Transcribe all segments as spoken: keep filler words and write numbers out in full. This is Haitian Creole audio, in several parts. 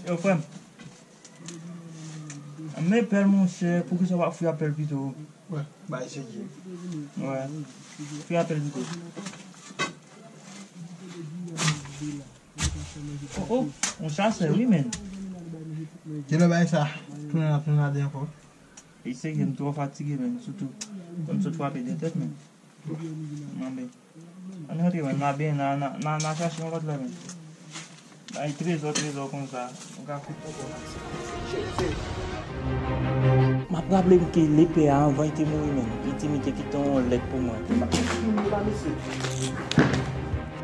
Yo, frè m. Men pèl, monchè, poukisa w pa fouye apèl pito? Wè, bay se ki. Wè. Fouye apèl pito. Oh, oh, yon chasè, wi, men. Kilè bay sa? Tounen ap tounen ankò. Li serye, m twò fatige, men, sitou. Lè m sot frape de tèt, men. Mande. Ann rantre, men, n a ben, n a, n a, n a, n a chache yon lòt lè, men. Bay trezò, trezò konsa. M ka fout poko. M ap raple m ke lepè a, anvan li te mouri menm, li di m li te kite yon lèt pou mwen.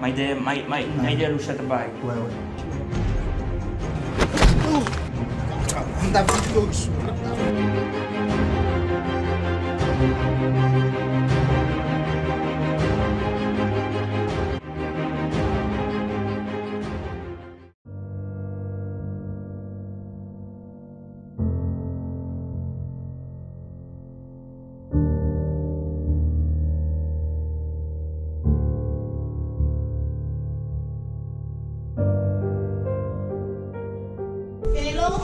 May dèyè, may, may, may dèyè Louchèt bay. Wè, wè. M t ap di w sou. Fenelon?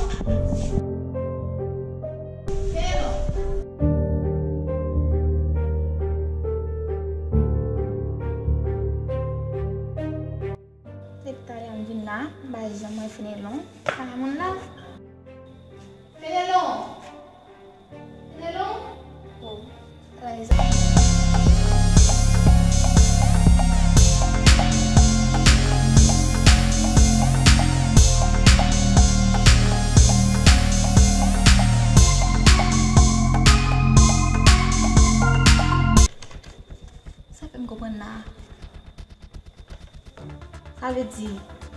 Fenelon? Depi talè m vin la, m pa janm wè Fenelon. Pa gen moun la. Fenelon! Fenelon! Oh, ala e sa. Sa fè m konprann la. Sa vle di,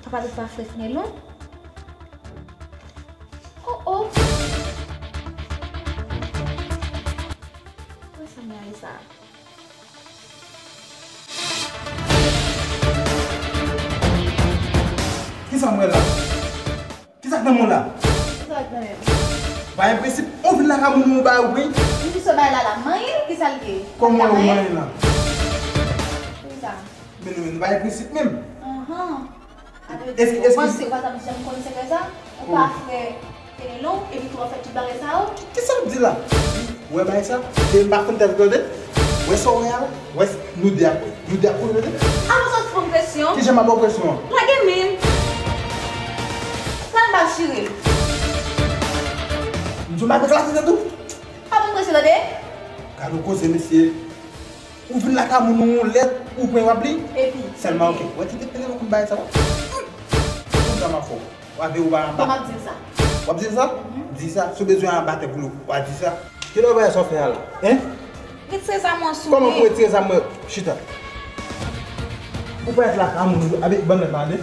papa Doud pa frè Fenelon? Oh, oh! Kòman sa m ale sa? Kisa m wè la? Kisa k nan men w la? Kisa k nan men m? Pa gen prensip, ou vin lakay moun ou bay ou pran. M di se bay la la, manyen l, kisa l ye? Kòman ou manyen l la? Kisa? Men nou menm, nou pa gen prensip menm. Anhan. Eske, eske ou panse ou pa t ap janm konn sekrè sa? Ou pa frè Fenelon, epi tou w ap fè tout bagay sa yo? Kisa w ap di la? Ou wè bagay sa? E m pa konn tèt tande. Wè sa w wè a la? Wè nou de ap wè. Nou de ap wè, tande. Avan sa w fout m presyon. Kijan m ap ba w presyon an? Lage men. Pral m ap chire l. M di w m ap eklate tèt ou. Pa ban m presyon, tande. Gade yon koze, mesye. Ou vin lakay moun ou, yon lèt, ou pran, w ap li? Epi? Sèlman, ok. Wè, kite pale, w konn bagay sa, wè. Konn sa m ap fè w. W ap veye ou pa anba. Bon, m ap di l sa. W ap di l sa? Mhm. Di sa. Si w bezwen anba tèt pou l, w a di sa. Kilè w wè sa w fè a la? Hein? Retire zam mwen sou mwen. Kòman pou retire zam mwen? Chita. Ou pa ret lakay moun ou, abe, ban m lèt la, tande.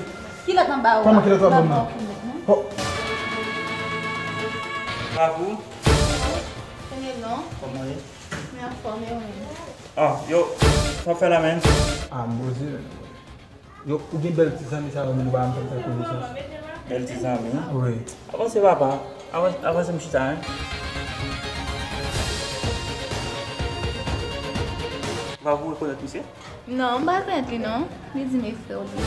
Ki lèt m ap ba ou a? Kòman ki lèt w ap ban m nan? M pa ba w okenn lèt, non. Oh. Bravo. Fenelon. Kòman w ye? Mwen anfòm, e ou menm? Ah, yo, sa w fè la, menn? Ah, m poze, menn. Yo, ou gen bèl ti zanmi sa yo, menn, ou pa janm fè m fè konesans. Bèl ti zanmi? Wi. Avanse, papa. Avanse, avanse, m chita, hein. Papa, ou rekonèt misye? Non, m pa rekonèt li, non. Li di m e frè w li ye.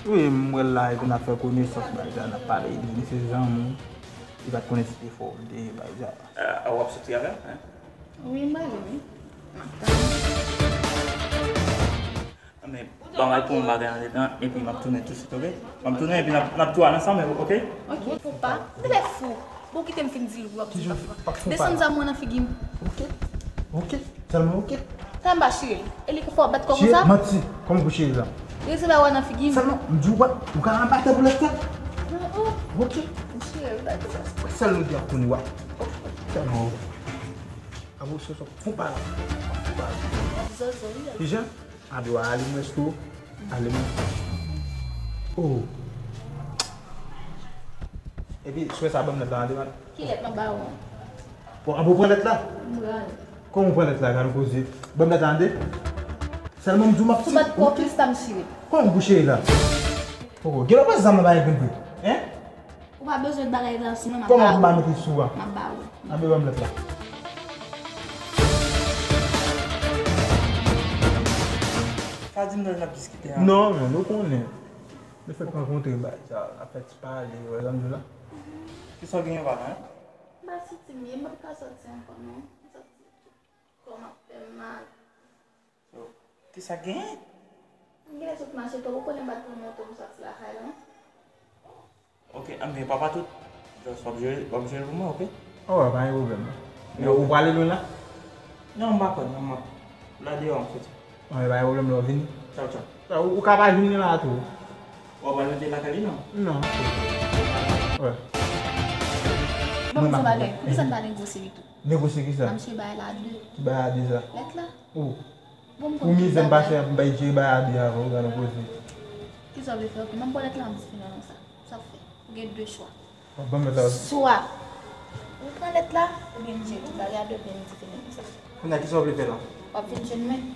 Wi, m wè l la, epi n ap fè konesans, bagay sa, n ap pale, li di m se zanmi w. Li pa t konnen si te fò w te, bagay sa. A, a, w ap soti avè l, hein? Wi, m prale, wi. M ap tann. Men, ban m al pran yon bagay andedan, epi m ap tounen tousuit, ok? M ap tounen, epi n ap, n ap tou al ansanm, ok? Ok. Fon pa. Tèlè fou. Bon, kite m fin di l, w ap di l pa fon pa. Desann zam mwen nan figi m. Ok. Ok. Sèlman ok. Sa m pa chire l. E li k fè w bat kò konsa? Manti. Kòman pou chire l la? Rete ba w nan figi m. Sèlman, m di w, ou ka anba tèt ou lèt sa? Oh, oh. Ok. M chire l, bat sa. Sèl nou di ap konnen w ap. Sèlman, ok. Abo, se sa, fon pa la. Fon pa la. Zozo, wi. Kijan? Abo, ale mwen tou. Ale mwen. Oh. Epi, swè sa, ban m lèt la, ale, man. Ki lèt m ap ba ou an? Bon, abo, pran lèt la. M pran l. Kòman w pran lèt la, gade koze? Ban m lèt la, tande. Sèlman m di w m ap. Si w bat kò plis, ta m chire. Kòman pou chire la? Oh, gen lè w pran zam nan, pa gen vre. Hein? Ou pa bezwen bagay la sou mwen, m ap ba ou. Kòman pou m pa mete sou a? M ap ba ou. Anben, ban m lèt la. Sa di m nan n ap diskite a. Non, non, nou konnen. Lefèt rankontre bagay sa, n ap fè ti pale, ou wè sa m di w la? Kisa w genyen, Valen? M pa santi m byen, m pa ka sòti ankò non. M santi kò m ap fè m mal. So, kisa k genyen? M genlè sot mache tou, ou konnen m pa t pran moto m sòti lakay la. Ok, anben, papa tout. Just w ap jere, w ap jere pou mwen, ok? Alright, pa gen pwoblèm. Yo, ou prale lwen la? Non, m pa pral, non, m ap la deyò, m soti. Alright, pa gen pwoblèm, lè w vini. Tchaw, tchaw. Ou, ou ka pa jwenn li la tou. W ap al mete lakay li, non? Non. Wè. Ban m di yon bagay, poukisa n pa negosye li tou? Negosye kisa? N ap chita bay la de. Ki bay a de sa? Lèt la. Oh. Bon, m Pou mizè m pase ap bay jere bay a de avan, ou gade koze. Kisa w vle fè? Ok, m ap pran lèt la, m di fini non sa. Sa w fè? Ou gen de chwa. W ap ban m lèt la. Swa ou pran lèt la, oubyen m jere tout bagay a de, oubyen m di fini non sa. Kounye a, kisa w vle fè la? W ap vin jwenn mwen.